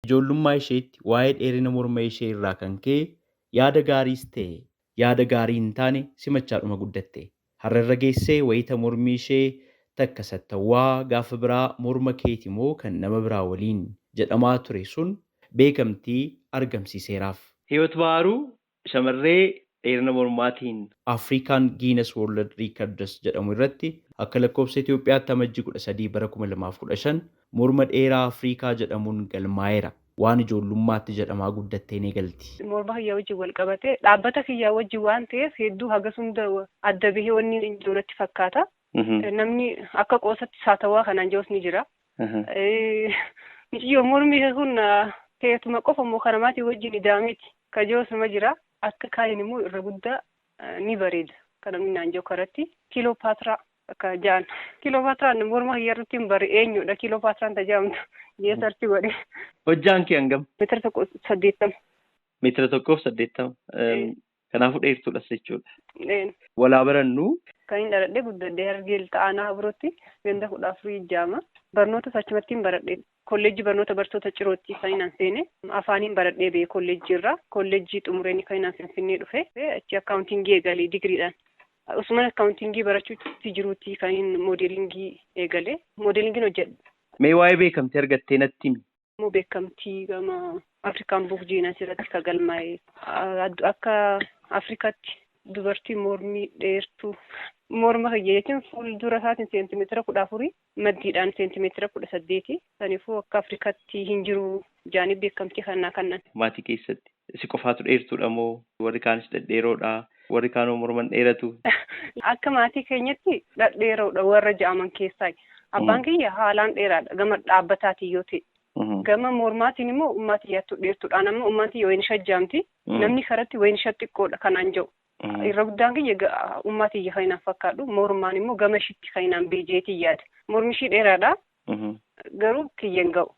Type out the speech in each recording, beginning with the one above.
Ijoollummaa isheetti waa'ee dheerina morma ishee irraa kan ka'e yaada gaariis ta'e yaada gaarii hin taane simachaadhuma guddatte. Har'a irra geessee wayita mormi ishee takka sattawwaa gaafa biraa morma keeti moo kan nama biraa waliin jedhamaa ture sun beekamtii argamsiiseeraaf. Hiyoot Baharuu shamarree dheerina mormaatiin African Guinness World Records jedhamu irratti akka lakkoofsa Itoophiyaatti Amajjii 13 bara 2015 morma dheeraa Afrikaa jedhamuun galmaa'eera. Waan ijoollummaatti jedhamaa guddatteen eegalti. Morma kiyyaa wajjin wal qabatee dhaabbata kiyyaa wajjin waan ta'eef hedduu hagas hunda adda bahee wanni hin jiru natti fakkaata. Namni akka qoosatti saatawaa kanaan jirus ni jira. Mucayyoo mormi kun teessuma qofa immoo kana maatii wajjin ida'ameeti. Ka jirus nima jira. Akka kaaniin immoo irra guddaa ni bareeda. Kan namni naan jiru karatti Kiiloopaatiraa akka ja'an. Kiiloopaatiraan morma kiyya irratti hin bare eenyudha Kiiloopaatiraan tajaajamtu jee sarchi godhe. Hojjaan kee hangam? Meetira 1.80. Meetira 1.80. Kanaafuu dheertuudhas jechuudha. Walaa barannu. Kan hin dhaladhee guddadhee Harargee Lixa Aanaa Habrootti ganda 14 ijjaama. Barnoota achumatti hin baradhe. Kolleejjii barnoota barsiisota Cirootti kan hin seene. Afaaniin baradhee ba'e kolleejjii irraa. Kolleejjii xumureen kan hin Finfinnee dhufe. Achi accountingii eegalee digiriidhaan. Osuma accountingii barachuutti jiruutti kan hin modelingii eegale. Modelingiin hojjedha. Mee waa'ee beekamtii argattee natti himi. Immoo beekamtii gama African Book Guinness irratti kan galmaa'e akka Afrikaatti dubartii mormii dheertuu morma kiyya jechuun fuuldura isaatiin seentimeetira 14 maddiidhaan seentimeetira 18 saniifuu akka Afrikaatti hin jiru jaanii beekamtii kanaa kannan. Maatii keessatti si qofaatu dheertuudha moo warri kaanis dhedheeroodha? Warri kaanoo morman dheeratu? Akka maatii keenyatti dhedheeroodha warra ja'aman keessaa. Abbaan kiyya haalaan dheeraadha gama dhaabbataatiin yoo ta'e. Gama mormaatiin immoo ummaa tiyyaattu dheertuudha. Amma ummaan tiyya wayin shajjaamti. Namni karatti wayin xiqqoodha kanaan jiru. Irra guddaan kiyya ummaa tiyya kan inaan fakkaadhu. Mormaan immoo gama ishiitti kan inaan beejeetii yaada. Mormi ishii dheeraadha. Garuu kiyya hin ga'u.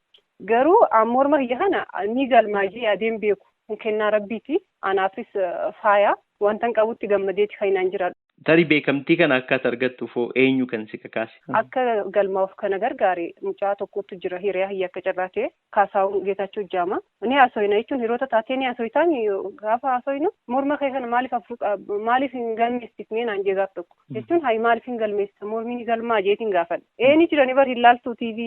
Garuu morma kiyya kana ni galmaajee yaadeen beeku. Kun kennaa rabbiiti. Anaafis faaya. Wanta hin qabutti gammadeeti kan inaan jiraadhu. Tarii beekamtii kana akka ati argattuuf hoo eenyu kan si kakaase? Akka galmaa'uuf kana gargaare mucaa tokkotu jira hiriyaa hiyya akka carraa ta'e Kaasaawun Geetaachoo Jaama. Ni haasoyna jechuun hiriyoota taatee ni haasoytaan gaafa haasoynu morma kee kana maaliif afur maaliif hin galmeessifnee naan jee gaaf tokko. Jechuun hayi maaliif hin galmeessisa mormi ni galmaa jeetiin gaafadha. Ee ni jirani bar hin laaltuu TV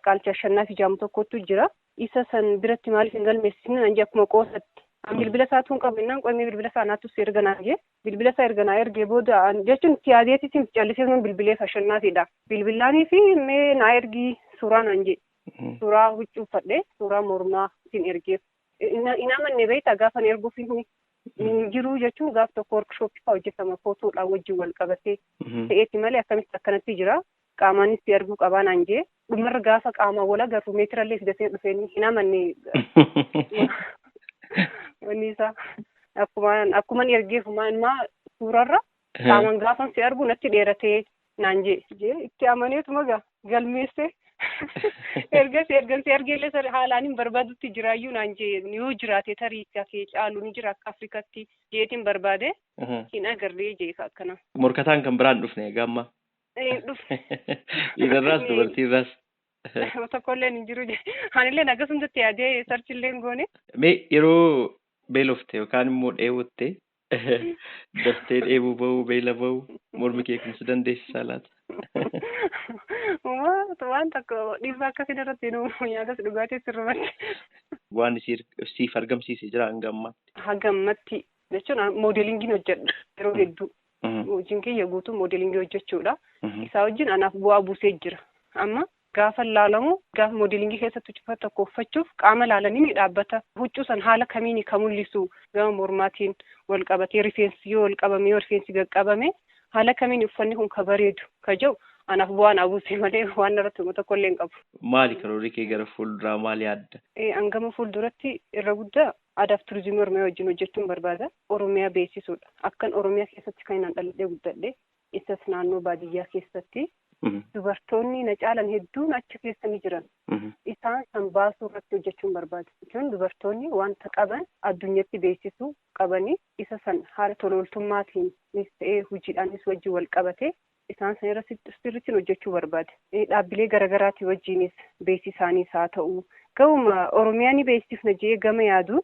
Qaalcha Ashannaa fi Jaamu tokkotu jira. Isa san biratti maaliif hin galmeessifne naan jee akkuma qoosatti. An bilbila isaatu hin qabu jennaan qo'amee bilbila isaa naattu si erga naan jee. Bilbila isaa erga naa ergee booda jechuun itti yaadeeti itti callisee sun bilbilee Ashannaatiidha. Bilbilaanii fi mee naa ergii suuraa naan jee. Suuraa huccuu uffadhee suuraa mormaa ittiin ergeef. Hin amanne beektaa gaafa erguuf hin jiru jechuun gaaf tokko workshooppii fa'aa hojjetama footoodhaan wajjin wal qabatee ta'eeti malee akkamitti akkanatti jira. Qaamaanis si arguu qabaa naan jee. Dhumarra gaafa qaamaan wal agarru meetirallee fidatee dhufee hin amanne. Wanni isaa akkuma ergeef immoo suurarra qaamaan gaafan si argu natti dheeratee naan jee. Itti amaneetuma galmeessee ergas ergan si argeellee haalaan hin barbaadutti jiraayyuu naan jee yoo jiraate tarii kee caalu ni jira akka Afrikaatti jeetiin barbaade hin agarree jee akkana. Morkataan kan biraan dhufne egaa amma. Dhufne. Dhiirarraas dubartiirraas. Tokkolleen hin jiru. Anillee akkasumatti yaadee sarchillee goone. Mee yeroo beelofte yookaan immoo dheebotte daftee dheebuu bahuu beela bahuu mormi kee kun si dandeessisaa laata? Waan tokko dhiibbaa akkasii irratti nyaatas dhugaatii sirrumatti. Waan siif argamsiise jira hanga ammaatti? Hanga ammatti jechuun moodelingiin hojjedha yeroo hedduu. Hojiin kiyya guutuu moodelingii hojjechuudha. Isaa wajjin anaaf bu'aa buusee jira. Amma gaafa laalamu gaafa moodelingii keessatti uffata tokko uffachuuf qaama laalanii ni dhaabbata. Huccuu san haala kamiin kan mul'isu gama mormaatiin wal qabatee rifeensi yoo wal qabame yoo rifeensi qaqqabame haala kamiin uffanni kun ka bareedu ka jedhu anaaf bu'aa naa buuse malee waan irratti tokko illee hin qabu. Maali karoorri kee gara fuulduraa maali yaadda? An gama fuulduratti irra guddaa aadaaf turizimii Oromiyaa wajjin hojjechuun barbaada. Oromiyaa beeksisuudha. Akkan Oromiyaa keessatti kan inaan dhaladhee guddadhe isas naannoo baadiyyaa keessatti dubartoonni na caalan hedduun achi keessa ni jiran. Isaan san baasuu irratti hojjechuun barbaada. Jechuun dubartoonni wanta qaban addunyatti beeksisuu qabanii isa san haala tolooltummaatiinis ta'ee hojiidhaanis wajjin wal qabatee isaan san irratti sirriitti hojjechuu barbaada. Dhaabbilee garaagaraatii wajjinis beeksisaanis haa ta'u Gahuma Oromiyaa ni beeksifna jee gama yaadu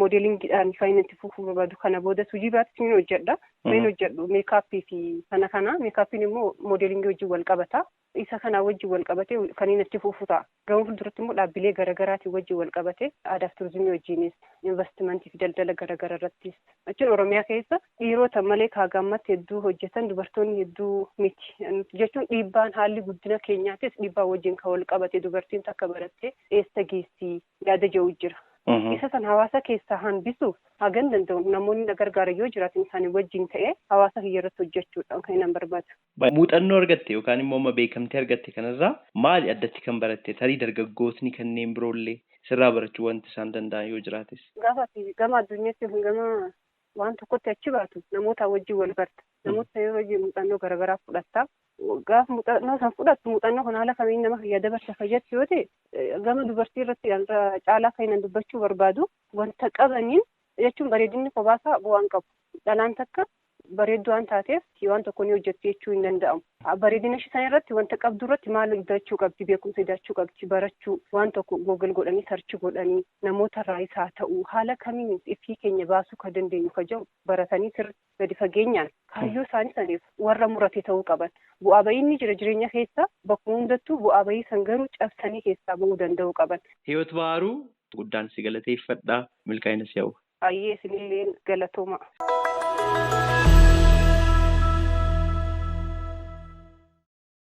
moodelingiidhaan kan inni itti fufuu barbaadu kana booda hojii biraattis ni hojjedha. Kan inni hojjedhu meekaappii fi kana kana meekaappiin immoo moodelingii wajjin wal qabata. Isa kana wajjin wal qabate kan inni itti fufu ta'a. Gama fuulduratti immoo dhaabbilee garaagaraatiin wajjin wal qabate aadaaf turizimii wajjinis investimentii fi daldala garaagaraa irrattis jechuun Oromiyaa keessa dhiirota malee kaagammatti hedduu hojjetan dubartoonni hedduu miti jechuun dhiibbaan haalli guddina keenyaatis dhiibbaa wajjin kan wal qabate dubartiin takka barattee eessa geessi yaada jedhu jira. Isa san hawaasa keessaa hambisuuf hagan danda'u namoonni na gargaaran yoo jiraatan isaanii wajjin ta'ee hawaasa kiyya irratti hojjechuudha kan inni barbaadu. Muuxannoo argatte yookaan immoo amma beekamtii argatte kanarraa maali addatti kan baratte tarii dargaggootni kanneen biroollee sirraa barachuu wanti isaan danda'an yoo jiraates? Gaafa gama addunyaatti gama waan tokkotti achi baatu namoota wajjin wal barta. Namoota yeroo wajjin muuxannoo garaagaraa fudhatta. Gaafa muuxannoo san fudhattu muuxannoo kana haala kamiin nama kiyya dabarsa fayyaddu yoo ta'e gama dubartii irratti caalaa kan inni dubbachuu barbaadu wanta qabaniin jechuun bareedinni kophaa bu'aan qabu. Dhalaan takka bareedduu waan taateef waan tokko ni hojjetti jechuu hin danda'amu. Bareedina ishee sana irratti wanta qabdu irratti maal hidachuu qabdi beekumsa hidachuu qabdi barachuu waan tokko googil godhanii sarchi godhanii namoota irraa isaa ta'uu haala kamiin ifii keenya baasuu kan dandeenyu ka jedhu baratanii sirriitti gadi fageenyaan kaayyoo isaanii saniif warra murate ta'uu qaban. Bu'aa ba'iin ni jira jireenya keessa bakkuma hundattuu bu'aa ba'ii san garuu cabsanii keessaa ba'uu danda'uu qaban. Hiyoot Baharuu guddaan si galateeffadha milkaa'ina si hawwa. Ayyee isinillee galatooma.